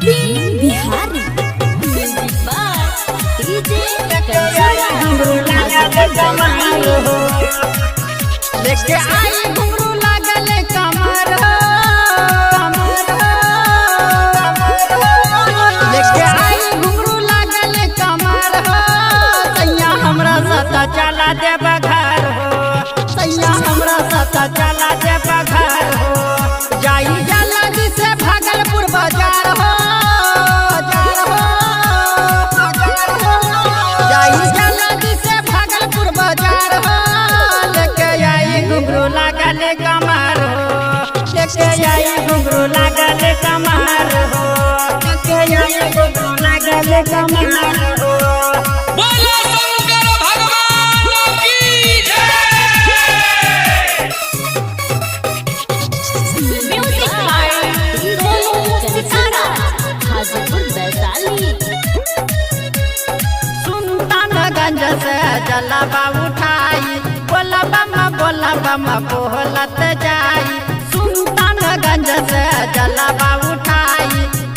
Bipin Bihari. Music by DJ घुंघरू लागल कमर हो। लेके आई घुंघरू लागल कमर हो, कमर हो, कमर हो। लेके आई घुंघरू लागल कमर हो, सैया हमरा साथ चला देब घर हो, सैया हमरा साथ चला देब घर हो। जाई जल्दी से भागलपुर बाजार हो, बाजार हो, बाजार हो। जाई जल्दी से भागलपुर बाजार हो, लेके आई घुंघरू लागल कमर हो, लेके आई घुंघरू लागल कमर हो, लेके आई घुंघरू लागल कमर हो। बोलो शंकर भगवान की जय। Music by DJ Sitara. Hajipur Vaishali. Sultanganj से जलवा उठाई, बोला बम बोलत जाई। सुल्तानगंज से जलवा उठाई,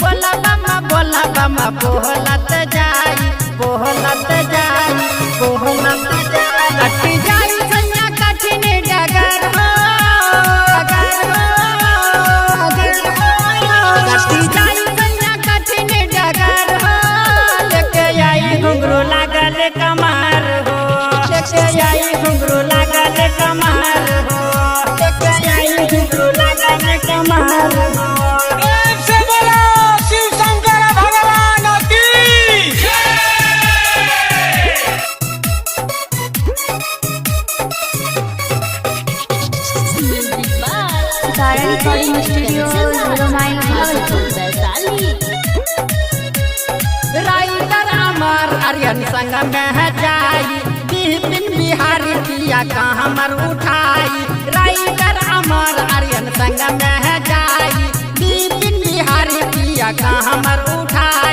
बोला बम बोलत जाई, बोलत जाई, बोलत जाई। कट जाई सैया कठिन डगर हो, डगर हो, डगर हो। कट जाई सैया कठिन डगर हो, लेके आई घुंघरू लागल कमर हो, लेके आई घुंघरू लागल कमर हो, लेके आई घुंघरू लागल कमर हो। प्रेम से बोलो शिव शंकर भगवान की जय। Music by Sitara recording studio, zero mile, Hajipur Bhagalpur. Vaishali. Writer Amar Aryan संग में जाई, बिपिन बिहारी पिया का हमर उठाई। राइटर अमर आर्यन संग में जाई, बिपिन बिहारी पिया का हमर उठाई।